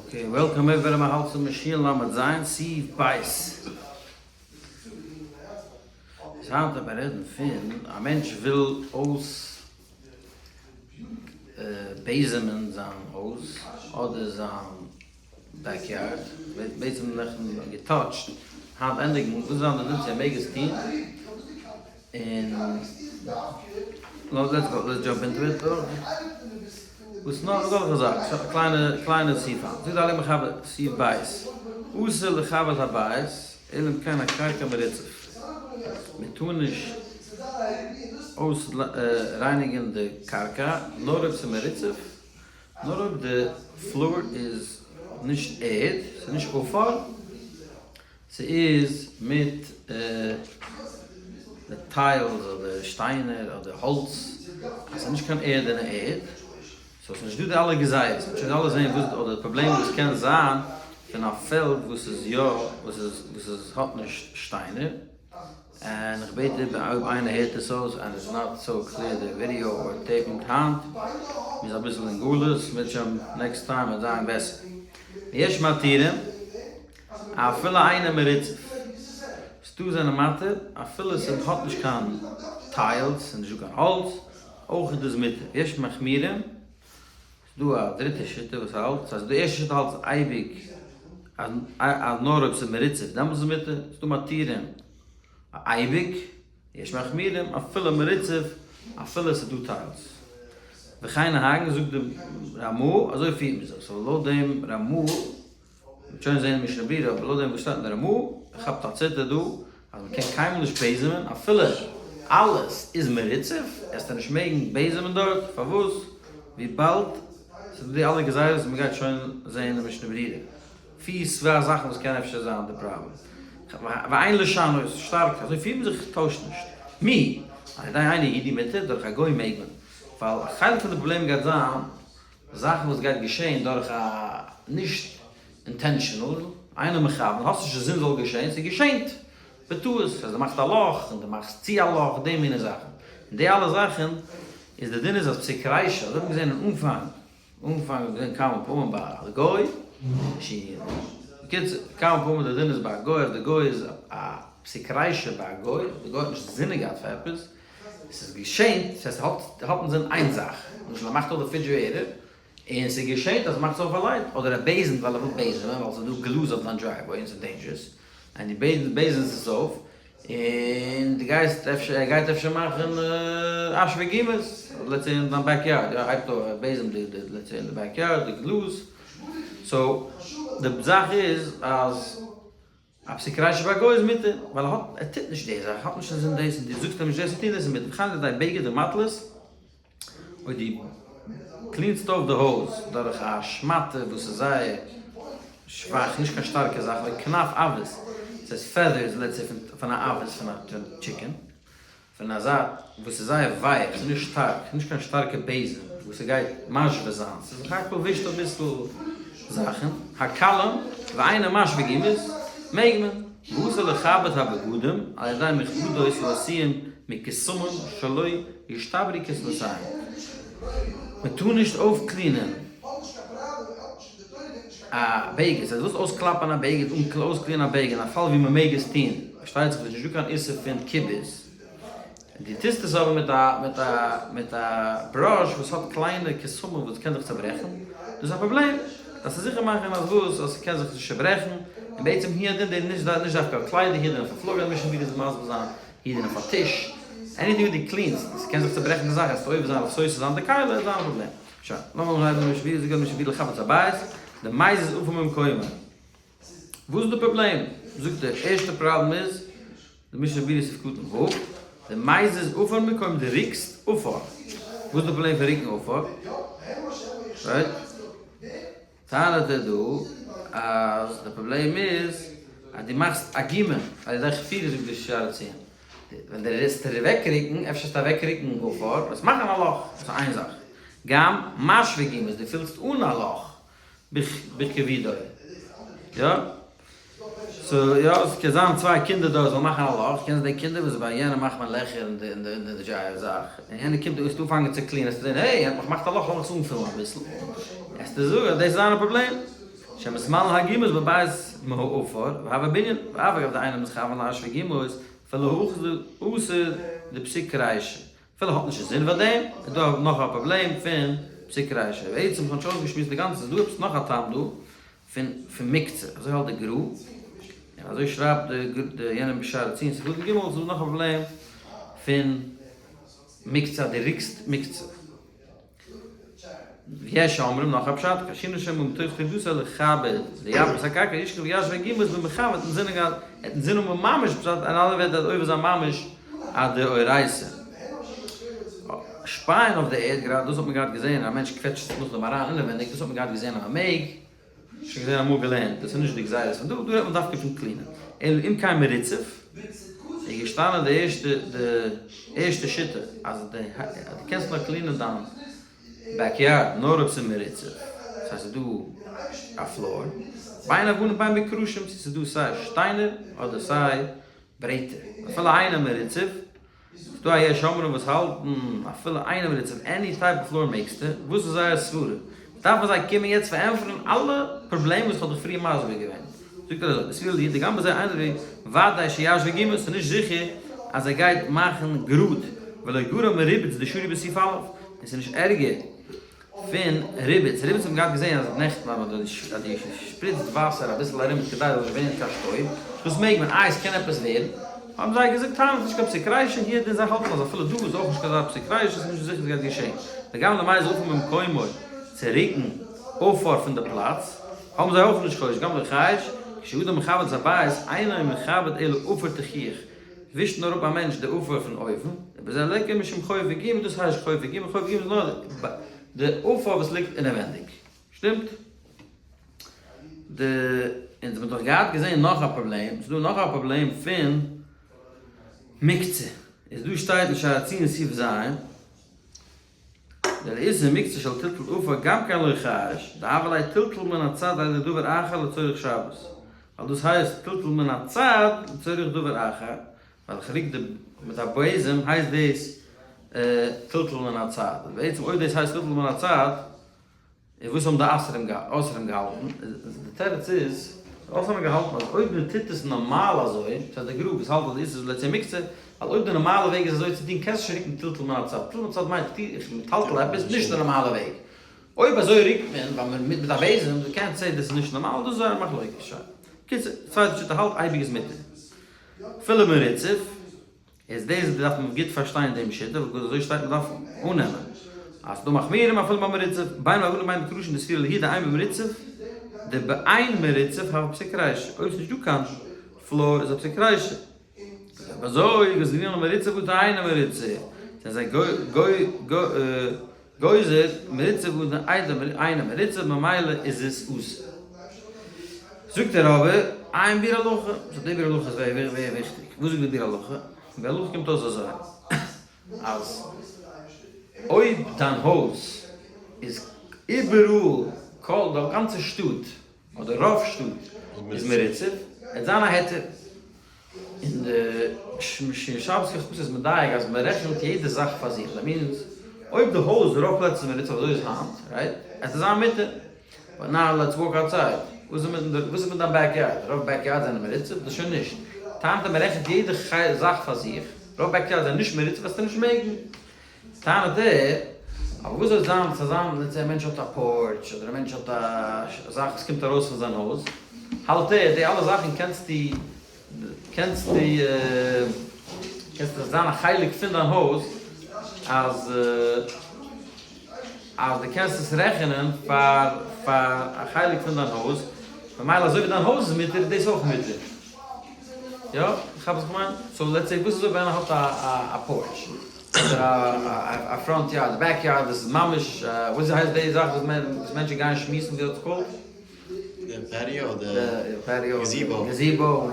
Okay, welcome everybody, מ'האלט צום שיעור ל' ז', סעיף ב'. איז היינט וועט מען רעדן פון א מענטש וויל אויס בעזעמען זיין הויז אדער זיין backyard, בעצם נעכטן געטאטשט, היינט ענדיגן, וואס איז זיין די דין צו ער מעג עס טון, און let's go, let's jump into it. וואס נאך אזעלכע זאכן, ס'איז א קליינע קליינע סעיף היינט, זאגט די הייליגע מחבר סעיף ב', אסור לכבס הבית אלא אם כן הקרקע מרצף, מען טאר נישט אויס רייניגען די קרקע נאר אויב ס'איז מרצף, נאר אויב די floor איז נישט ערד, ס'איז נישט עפר, ס'איז מיט די tiles אדער שטיינער אדער האלץ, אז ס'איז נישט קיין ערדענע ערד, so ס'איז נישט דא די אלע גזירות, מ'וועט שוין אלע זעהן וואס אדער די פראבלעם וואס קען זיין פון א פעלד וואס איז יא וואס איז וואס איז האט נישט שטיינער, און איך בעט איבער אויב איינער הערט עס אויס and it's not so clear די ווידיאו or taping היינט, מ'איז אביסל אין גלות, מירצעשעם next time וועט זיין בעסער. יש מתירים. אפילו אינו מרוצף. ס'דא זענען מתיר אפילו ס'האט נישט קיין tiles, ס'איז נישט דא קיין האלץ, אויך איז דאס מותר. יש מחמירים, ס'דא א דריטע שיטה וואס האלט, ס'הייסט די ערשטע שיטה האלט אייביג אז נאר אויב ס'איז מרוצף דעמאלטס איז מותר, ס'דא מתירים אייביג, יש מחמירים אפילו מרוצף אפילו ס'איז דא tiles. וכן נוהגין זאגט די רמ"א אזוי פירט מען זיך, so לויט דעם רמ"א מ'וועט שוין זעהן אין משנה ברורה, אבער לויט דעם וואס שטייט אין די רמ"א, כאפט א ציטער דא, אז מ'קען קיינמאל נישט בעזעמען, אפילו אלעס איז מרוצף, עסטו נישט מעגן בעזעמען דארט, פארוואס? וויבאלד ס'איז דא די אלע גזירות וואס מ'גייט שוין זעהן אין משנה ברורה, פיר צוויי זאכן וואס קען אפשר זיין די פראבלעם. ואין לשנות, שטארק, אזוי פירט מען זיך, טוישט נישט. מי? על ידי אינו יהודי מותר, דורך א גוי מעג מען. ווייל א חלק פון די פראבלעם גייט זיין זאכן וואס גייט געשען דורך א נישט intentional, אינו מכוון, האסט נישט אינזין זאל געשען, ס'געשענט בטעות, אז דו מאכסט א לאך און דו מאכסט צו א לאך, די מיני זאכן, און די אלע זאכן איז די דין איז אז פסיק רישא, אזוי האט מען געזען אין אנפאנג, אנפאנג האט מען געזען כמה פעמים ביי א גוי, בקיצור, כמה פעמים די דין איז ביי א גוי אז די גוי איז א פסיק רישא ביי א גוי, די גוי האט נישט אינזין געהאט פאר עפעס, עס איז געשענט, עס האט האט אינזין איין זאך, למשל ער מאכט אויף די refrigerator, און עס איז געשענט אז ער מאכט עס אויף אליין, אדער ער בעזעמט ווייל ער וויל בעזעמען, ווייל עס איז דא גלאז אויף זיין driveway און עס איז dangerous, און דו בעזעמסט עס אויף, און דו גייסט אפשר, ער גייט אפשר מאכן אש וגומות, let's say אין דיין backyard, יא, ער הייבט אויף, ער בעזעמט די, let's say אין די backyard, די גלאז, so די זאך איז אז. א פסיק רישא ביי א גוי איז מותר, ווייל ער האט, ער טוט נישט די זאך, ער האט נישט אינזין דאס, און דו זאגסט אים נישט דאס צו טון, דאס איז מותר. וכן על ידי בגד ומטלית, אויב דו קלינסט אויף די הויז דורך א שמאטע וואס איז זייער שוואך, נישט קיין שטארקע זאך, אויב כנף אווז, דאס הייסט feathers let's say פון א אווז, פון א chicken, פון אזא וואס איז זייער ווייך, ס'איז נישט שטארק, ס'איז נישט קיין שטארקע בעזעם וואס ס'גייט משווה זיין, ס'איז סך הכל ווישט אביסל זאכן, הקלים ואינו משווה גומות, מעג מען. ואסור לכבס הבגדים על ידי מכבדות העשויים מקיסמים שלא ישתברו קיסמותיהם. מ'טאר נישט אויפקלינען א בגד, ס'הייסט וואס אויסקלאפען א בגד אן אויסקלינען א בגד אין א פאל ווי מ'מעג עס טוהן, פארשטייט זיך ס'איז נישטא קיין איסור פון כיבוס, דו טוסט עס אבער מיט א מיט א מיט א brush וואס האט קליינע קיסמים וואס קען זיך צוברעכן, דאס איז א פראבלעם, דארפסטו זיכער מאכן אז וואס אז ס'קען זיך נישט צוברעכן, און בעצם הוא הדין די נישט נישט דווקא אויף קליידער הוא הדין אויף א floor ווען משנה ברורה איז מסביר זיין הוא הדין אויף א טיש, anything וואס דו קלינסט, ס'קען זיך צוברעכן די זאך, עסט עובר זיין אויף סותר זיין די כלי איז דיין פראבלעם. שוין, לאמיר אנהייבן מיט משנה ברורה, זאגט משנה ברורה לכבס הבית, דמזיז עפר ממקומו. וואס איז די פראבלעם? זאגט ער, ערשטע פראבלעם איז, די משנה ברורה סעיף קטן ו', דמזיז עפר ממקומו, דו ריקסט עפר. וואס איז די פראבלעם פון ריקן עפר? Right? טענה'ט ער דא אז די פראבלעם איז אז דו מאכסט א גומא על ידי חפירה זאגט די שער הציון. ווען דו רעדסט אוועקריקן, אפשר וועסטו אוועקריקן עפר, וועסט מאכן א לאך, דאס איז איין זאך. גם משווה גומות, דו פילסט אן א לאך. בכבידו. יא? So יא, עס קען זיין צוויי קינדער דארט זאלן מאכן א לאך, קענסט די קינדער וואס ביי יענעם מאכט מען לעכער אין די אין די אין די דזשייער זאך, און יענער קומט און וועסטו אנפאנגען צו קלינען, וועסטו זען העי, ער האט מיך געמאכט א לאך, לאמיך עס אנפילן אביסל, וועסטו זאגן אז דאס איז זיינע פראבלעם. שמתמלאין הגומות בבית מהעפר והוי בנין, ואף על גב דאינו מתכוון להשוות גומות, אפילו הכי אסור דפסיק רישא, אפילו האט נישט אינזין פאר דעם, איז דא נאך א פראבלעם פון פסיק רישא, בעצם כ'האב נישט אויסגעשמועסט די גאנצע, ס'איז דא עפעס נאך א טעם דא פון פון מוקצה, אזוי האלט די גרא, און אזוי שרייבט די יענער בשער ציון ס'איז ג', ס'איז דא נאך א פראבלעם פון מוקצה אז דו רוקסט מוקצה. ויש אומרים נאך א פשט, חיישינן שמא מתוך טרדתו לכבד ליפות הקרקע ישקול וישווה גומות במכוון האט אינזינען געהאט, ער האט אינזין האבן ממש פשט אין אנדערע ווערטער ער האט עובר זיין ממש א דאורייתא. שפייען אויף די ערד, גראדע דאס האט מען געהאט געזען א מענטש קוועטשט זיך נאכדעם אריין אינעווענדיג, דאס האט מען געהאט געזען אז מען מעג, שוין געזען אמאל געלערנט, דאס איז נישט די גזירות פון דא, דא רעדט מען דווקא פון clean ען. אלא אם כן מרצף, איז געשטאנען די ערשטע די ערשטע שיטה אז די דו קענסט נאר clean ען דיין backyard נאר אויב ס'איז מרצף, דאס הייסט ס'איז דא א floor, בין אבנים בין בקרשים, צו ס'איז דא סיי שטיינער אדער סיי ברעטער, אפילו אינו מרצף. ס'דא א יש אומרים וואס האלטן אפילו אינו מרצף any type of floor מעגסטו, וואס איז זייער סברה? דארף מען זיי קומען יעצט פארענטפערן אלע פראבלעמען וואס כ'האב דיך פריער מסביר געווען? זאגט ער אזוי, דסבירא להו דגם בזה אינו ודאי שישווה גומות, ס'איז נישט זיכער אז ער גייט מאכן גראד, ולא גרע מריבוץ דשרי בסעיף א', און ס'איז נישט ערגער פון ריבוץ, ריבוץ האט מען געהאט געזען אז נעכטן אז דו שפריצט וואסער אביסל ארום כדי זאל נישט ווערן קיין שטויב, דאס מעג מען, איי עס קען עפעס ווערן, האבן זיי געזאגט טענות נישט קיין פסיק רישא, הוא הדין זיי האלטן אז אפילו דא איז אויך נישט קיין אזא פסיק רישא, ס'איז נישט זיכער ס'גייט געשען, וגם למיזל עפר ממקומו צו רוקן עפר פון די פלאץ, האבן זיי אויך נישט חושש, גם לא חייש, כשאדם מכבד את הבית אינו מכבד אלא עפר תכיך. ווישט נאר אפ א מענטש די עפר פון אויבן, ובזה ליכא משום חופר גומא, דאס הייסט חופר גומא, חופר גומא איז נאר די עפר וואס ליגט אינעווענדיג. שטימט? די, אונז האבן דאך געהאט געזען נאך א פראבלעם, ס'איז דא נאך א פראבלעם פון מוקצה, איז דא שטייט אין שער הציון סעיף ז', דער איסור מוקצה של טלטול עפר גם כן לא חייש, דהוה ליה טלטול מן הצד על ידי דבר אחר לצורך שבת, ווייל דאס הייסט טלטול מן הצד לצורך דבר אחר, ווייל איך רוק די מיט א בעזעם הייסט דאס טלטול מן הצד, בעצם אויב דאס הייסט טלטול מן הצד און וואס האבן די אוסרים געהאלטן? די תירוץ איז, די אוסרים האבן געהאלטן אז אויב מען טוט עס נארמאל אזוי, דאס הייסט די גר"א וואס האלט אז איסור איז להוציא מוקצה, ווייל אויב די נארמאלע וועג איז אזוי צו טון קענסטו נישט רוקן טלטול מן הצד, טלטול מן הצד מיינט איך מטלטל עפעס נישט די נארמאלע וועג, אויב אזוי רוקט מען ווייל מען מיט א בעזעם, דו קענסט זען דאס איז נישט נארמאל, דאס איז זייער מחלוקת, שוין. קיצור, צווייטע שיטה האלט אייביג איז מותר. אפילו מרצף. איז דאס דארף מען גוט פארשטיין דעם שיטה, ווייל אזוי שטייט מען דארף אננעמען אז ס'דא מחמירים אפילו ביי מרצף, בין באבנים בין בקרשים דסבירא להו דאין במרצף, דבאין מרצף הוי פסיק רישא, אויב ס'נישט דא קיין floor איז א פסיק רישא. אויב אזוי גזרינן מרצף אטו אינו מרצף, זענען זיי גוזר מרצף אטו אינו מרצף ממילא איז עס אסור. זאגט ער אבער עיין ביאור הלכה, סאו די ביאור הלכה איז זייער וויכטיג, וואס זאגט די ביאור הלכה? די ביאור הלכה קומט אויס אזוי אז אויב דיין הויז איז איבעראל כל די גאנצע שטאט אדער רוב שטאט איז מרצף, וועט זיין א היתר. און די שבת כחוס איז מדייק אז מען רעכנט יעדע זאך פאר זיך, that means אויב די הויז רוב פלעצער איז מרצף אזוי איז היינט, right? עס איז זיין מותר, but now let's walk outside, וואס איז מיט וואס איז מיט דיין backyard? רוב backyard זענען מרצף? דאס שוין נישט, טענה'ט ער מען רעכנט יעדע זאך פאר זיך, רוב backyard זענען נישט מרצף וועסטו נישט מעגן. טענה'ט ער, אבער וואס זאל זיין ס'זאל זיין let's say א מענטש האט א porch אדער א מענטש האט א זאך וואס קומט ארויס פון זיין הויז, האלט ער די אלע זאכן קענסטו קענסטו קענסטו זיין א חלק פון דיין הויז אז אז דו קענסט עס רעכענען פאר פאר א חלק פון דיין הויז, ממילא אזוי ווי דיין הויז איז מותר איז דאס אויך מותר. יא? כאפסט וואס איך מיין? so let's say וואס איז אויב איינער האט א א porch אדער א א front yard, back yard דאס איז ממש וואס הייסט די זאך וואס מענטשן גייען שמועסן ווי האט עס called? די patio אדער gazebo? Gazebo.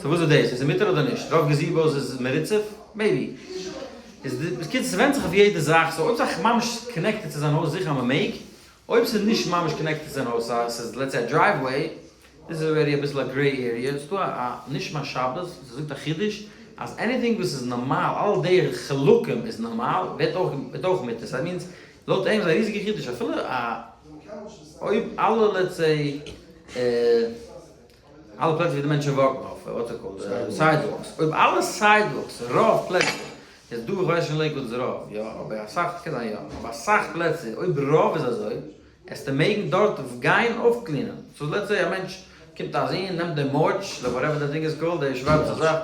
So וואס איז דאס? איז עס מותר אדער נישט? רוב gazebos איז מרצף? Maybe. איז בקיצור ס'ווענדט זיך אויף יעדע זאך, so אויב ס'איז ממש connected צו זיין הויז זיכער אז מ'מעג, אויב ס'איז נישט ממש connected צו זיין הויז, ס'איז let's say א driveway, דאס איז already אביסל א gray area, ס'איז דא א נשמת שבת וואס זאגט א חידוש אז anything וואס איז נארמאל, אלע די חלקים איז נארמאל, ווערט אויך ווערט אויך מותר, so that means לויט אים איז א ריזיגע חידוש אפילו א. אויב אלע לעטס סעי אלע פלעצער ווי די מענטשן וואקן אויף, וואטס איט קאלד, סיידוואקס, אויב אלע סיידוואקס, רוב פלעצער, איז דא איך ווייס נישט אין לעיקוואד איז רוב, יא, אבער אסאך, קען זיין יא, אבער אסאך פלעצער, אויב רוב איז אזוי, עסטו מעגן דארט גיין אויפקלינען, סאו לעטס סעי א מענטש קומט א זון נעמט די מארטש, וואטעווער די דינג איז קאלד, די שווארצע זאך,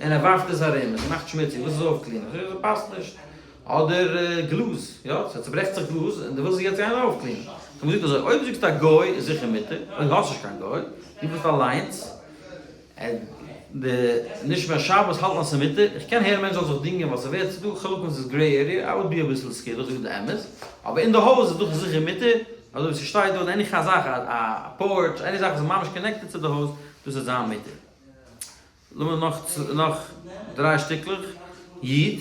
און ער ווארפט עס ארום, עס מאכט שמוציג, ווילסט עס אויפקלינען, זאג איך ס'פאסט נישט, אדער גלאז, יא, ס'צוברעכט זיך גלאז, און דו ווילסט עס יעצט גיין אויפקלינען, סאו מ'זאגט אזוי, אויב זאגסטו א גוי איז זיכער מותר, אויב האסט נישט קיין גוי, דו ביסט אליינס, די נשמע שבת האלטן אז ס'איז מותר, איך קען הערן מענטשן זאלן זיך דינגען ווייל ס'ווערט ס'דא חלקים ס'איז גרעי עריע, איי וואלד בי אביסל סקעירד איך זאג די אמת, אבער אין די הויז איז דאך זיכער מותר, אזוי ווי ס'שטייט דא עני זאך א פארטש עני זאך וואס איז ממש קאנעקטעד צו די הויז דאס וועט זיין מותר. לאמיר נאך נאך דריי שטיקלעך איד.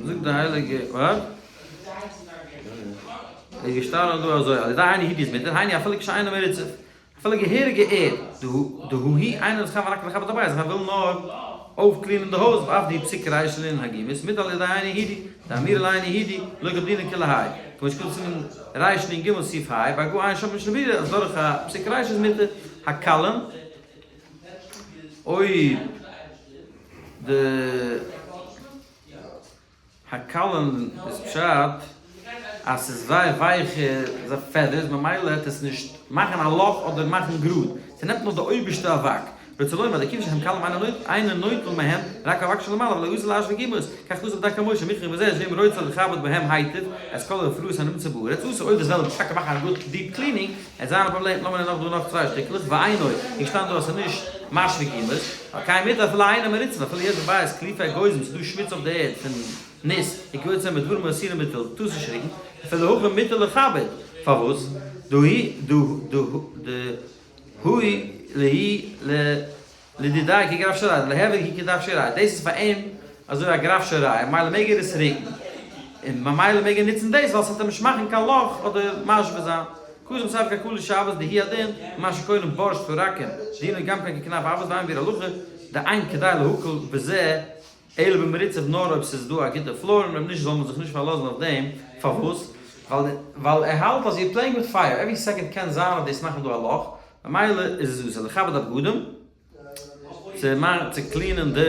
זאגט די הייליגע ווארט, איז געשטאנען דא אזוי, על ידי אינו הידי איז מותר, היינו אפילו כשאינו מרצף, אפילו געהעריגע ערד, דהא הוא אינו מתכוין רק לכבד הבית, ער וויל נאר אויפקלינען די הויז, ואף דהוא פסיק רישא לענין הגומות, מותר על ידי אינו הידי, דאמירה לאינו הידי, לא גמרינן כולי האי, כמו שכתוב סימן רנ"ג סעיף ה', בהגהה עיין שם משנה ברורה אז דורך א פסיק רישא איז מותר, הקלין, אויב די הקלין איז פשט אז ס'איז זייער ווייכע פעדערס ממילא העט עס נישט מאכן א לאך אדער מאכן גראד, ס'נעמט נאר די אויבערשטע אבק, רוצה לומר דכיון שהם קלים אינו נוטל מהם רק אבק שלמעלה ולא אסור להשוות גומות, כך כתוב בדרכי משה מוכרח בזה שאם רוצה לכבד בהם היטב את כל העפרות הנמצא בארץ אסור אויב עס וועלן טאקע מאכן א גוט דיפ קלינינג עס זיין א פראבלעם, לאמיר נאך דא נאך צוויי שטיקלעך, ואינו, איז געשטאנען דא אז ס'איז נישט משווה גומות, על כן מותר אפילו אינו מרצף, אפילו יש בבית קליפי אגוזים, ס'איז דא שמוץ אויף די ערד פון ניס, וכיוצא בדברים האסורים בטלטול שריגן, אפילו הכי מותר לכבד, פארוואס? דהא דהא להו ל. לדידיה כגרף של רעי, להוי הוא כגרף של רעי, דאס איז פאר אים אזוי א גרף של רעי, ממילא מעג ער עס ריקן, און ממילא מעג ער נוצן דאס ווייל ס'וועט אים נישט מאכן קיין לאך אדער משווה זיין. כתב בספר כלכלות שבת דהוא הדין, מה שקוראים בארשט הרקים, דינו גם כן ככנף אווז ואין ביאור הלכה, דאין כדאי להקל בזה אלא במרוצף נאר אויב ס'איז דא א גוטע פלאר און אויב נישט זאל מען זיך נישט פארלאזן אויף דעם, פארוואס? ווייל ווייל ער האלט אז יור פלעיאינג וויט פייער, עווערי סעקאנד קען זיין אז דאס מאכן דא א לאך, ממילא איז עס אסור לכבד הבגדים, צו מאכן צו קלינען די,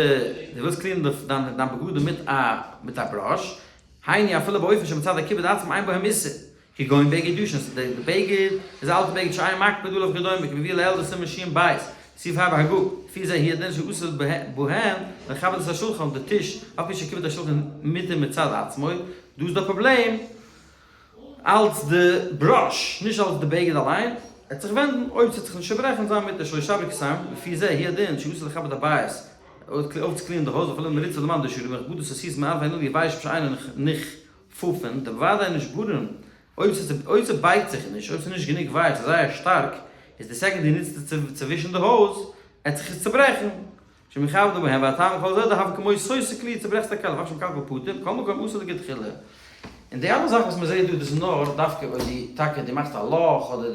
דו ווילסט קלינען די דיין דיין בגדים מיט א מיט א בראש, היינו אפילו באופן שמצד הכיבוד עצמו אין בהם איסור, כגון בגד ישן, ס'איז די בגד איז א אלטע בגד שאין מקפיד עליו כדומה, כמבואר לעיל בסימן ש"ב, סעיף ה' בהגה, לפי זה הוא הדין שאסור בהן לכבד את השולחן, די טיש, אף על פי שכיבוד השולחן מותר מצד עצמו, דא איז די פראבלעם אלץ די בראש, נישט אלץ די בגד אליין, עט זיך ווענדן אויב ס'עט זיך נישט צוברעכן זיין מותר שלא ישתברו כתיהם, לפי זה הוא הדין שאסור לכבד הבית, אויפצוקלינען די הויז אפילו במרוצה למאן דשרי מכבדות עשויות מערבי הנילוס יבש שאינן נכפפין, דבוודאי נשברין, אויב ס'איז אויב ס'בייגט זיך נישט, אויב ס'איז נישט גענוג ווייך, ס'איז זייער שטארק, איז די סעקאנד דו נוצט עס צווישן די הויז, עט זיך עס צוברעכן. שמכבדין בהם והטעם לכל זה דהוה כמו סותר כלי צוברעכסט א כלי ואף שמקלקל פטור, מכל מקום אסור לכתחילה. און די אלע זאכן וואס מ'זעט דא דאס איז נאר דווקא אויב דו טאקע דו מאכסט א לאך אדער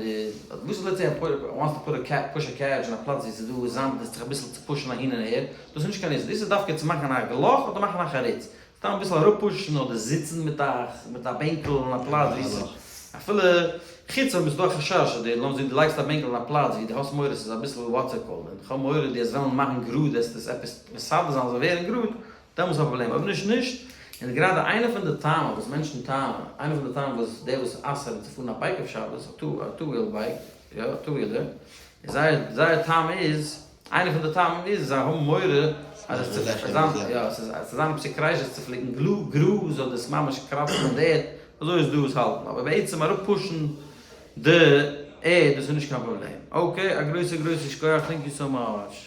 דו וואס איז לעטס סעי א וואנטס טו פוט א קעט פוש א קערידזש אין א פלאץ ווי ס'איז דא זאמד עס זיך אביסל צו פושן אהין און אהער, דאס איז נישט קיין איסור, דאס איז דווקא צו מאכן א לאך אדער מאכן א חריץ. סתם אביסל אראפפושן אדער זיצן מיט א מיט א בענקל אין א פלאץ ווי ס'איז אפילו חוץ אויב איז דא א חשש אז די לאמיר זאגן דו לייגסט א בענקל אין א פלאץ ווי דו האסט מורא ס'איז אביסל וואטער קאלד און כ'האב מורא דו עסט וועלן מאכן גראד עסט עס עפעס מסדר זיין זאל ווערן גראד דעמאלס איז א פראבלעם אויב נישט נישט און גראדע איינע פון די טעמים וואס מענטשן טענה'ן איינע פון די טעמים וואס די וואס אסר'ן צו פארן א בייק אויף שבת א טו וויל בייק יא טו ווילער איז זייער זייער טעם איז איינע פון די טעמים איז זיי האבן מורא אז עס צו זיין יא עס איז צו זיין עפעס קרייז עס צו פליקן גראז אדער עס ממש קראצן אין די ערד אזוי איז דא וואס האלטן אבער בעצם אראפ פושן די ערד דאס איז נישט קיין פראבלעם אקעי א גרויסע גרויסע שכוח טענק יו סאו מאטש.